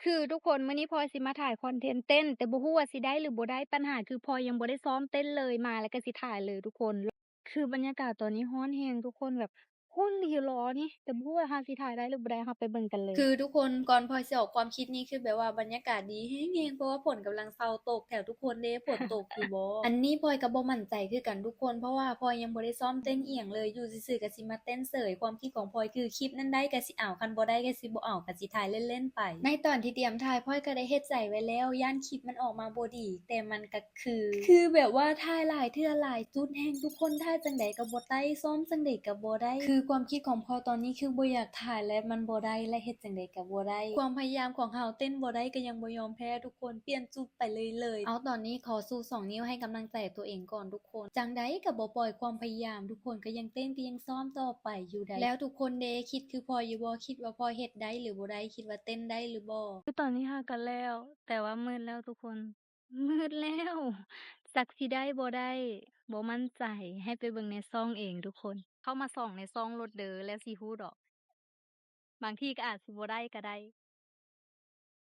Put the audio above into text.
ຄືທຸກຄົນ ມື້ນີ້ພອຍຊິມາຖ່າຍຄອນເທັນເຕັ້ນ ແຕ່ບໍ່ຮູ້ວ່າຊິໄດ້ຫຼືບໍ່ໄດ້. ບັນຫາຄືພອຍຍັງບໍ່ໄດ້ຊ້ອມເຕັ້ນເລີຍ ມາແລ້ວກໍຊິຖ່າຍເລີຍທຸກຄົນ. ຄືບັນຍາກາດຕອນນີ້ຮ້ອນແຮງທຸກຄົນ ແບບຮ້ອນອີ່ຫຼີນີ້ ແຕ່ບໍ່ຮູ້ວ່າເຮົາຊິຖ່າຍໄດ້ຫຼືບໍ່ໄດ້. ເຮົາໄປເບິ່ງກັນເລີຍ. ຄືທຸກຄົນ ກ່ອນພອຍຊິອອກຄວາມຄິດນີ້ ຄືແບບວ່າບັນຍາກາດດີແຮງໆ ເພາະວ່າຝົນກຳລັງເຊົາຕົກແຖວທຸກຄົນເດ້. ຝົນຕົກຢູ່ບໍ່? ອັນນີ້ພອຍກໍບໍ່ໝັ້ນໃຈຄືກັນທຸກຄົນ ເພາະວ່າພອຍຍັງບໍ່ໄດ້ຊ້ອມເຕັ້ນອີ່ຫຍັງເລີຍ. ຢູ່ຊື່ໆ ກໍຊິມາເຕັ້ນເສີຍ. ຄວາມຄິດຂອງພອຍຄື ຄລິບນັ້ນໄດ້ກໍຊິເອົາ ຄັນບໍ່ໄດ້ກໍຊິບໍ່ເອົາ ກໍຊິຖ່າຍເລ່ນໆໄປ. ໃນຕອນທີ່ຕຽມຖ່າຍ ພອຍກໍໄດ້ເຮັດໃຈໄວ້ແລ້ວ ຢ້ານຄລິບມັນອອກມາບໍ່ດີ ແຕ່ມັນກໍຄື ຄືແບບວ່າຖ່າຍຫຼາຍເທື່ອຫຼາຍຈຸດແຮງທຸກຄົນ ຖ່າຍຈັ່ງໃດກໍບໍ່ໄດ້ ຊ້ອມຈັ່ງໃດກໍບໍ່ໄດ້. ຄືຄວາມຄິດຂອງພອຍຕອນນີ້ ຄືບໍ່ຢາກຖ່າຍ ແລະ ມັນບໍ່ໄດ້ ແລະ ເຮັດຈັ່ງໃດກໍບໍ່ໄດ້. ຄວາມພະຍາຍາມຂອງເຮົາເຕັ້ນບໍ່ໄດ້ກໍຍັງບໍ່ຍອມແພ້ທຸກຄົນ ປ່ຽນຈຸດໄປເລື້ອຍໆ. ເອົາ ຕອນນີ້ຂໍຊູສອງນິ້ວໃຫ້ກຳລັງໃຈຕົວເອງກ່ອນທຸກຄົນ. ຈັ່ງໃດກໍບໍ່ປ່ອຍຄວາມພະຍາຍາມ ທຸກຄົນກໍຍັງເຕັ້ນ ກໍຍັງຊ້ອມຕໍ່ໄປຢູ່ໃດ. ແລ້ວທຸກຄົນເດ ຄິດຄືພອຍຢູ່ບໍ່? ຄິດວ່າພອຍເຮັດໄດ້ຫຼືບໍ່ໄດ້? ຄິດວ່າເຕັ້ນໄດ້ຫຼືບໍ່? ຄືຕອນນີ້ຫາກໍແລ້ວ ແຕ່ວ່າມືດແລ້ວທຸກຄົນ ມືດແລ້ວ ຈັກຊິໄດ້ບໍ່ໄດ້ ບໍ່ໝັ້ນໃຈ. ໃຫ້ໄປເບິ່ງໃນຊ່ອງເອງທຸກຄົນ ເຂົ້າມາສ່ອງໃນຊ່ອງໂລດເດີ ແລ້ວຊິຮູ້ດອກ. ບາງທີກໍອາດຊິບໍ່ໄດ້ກໍໄດ້.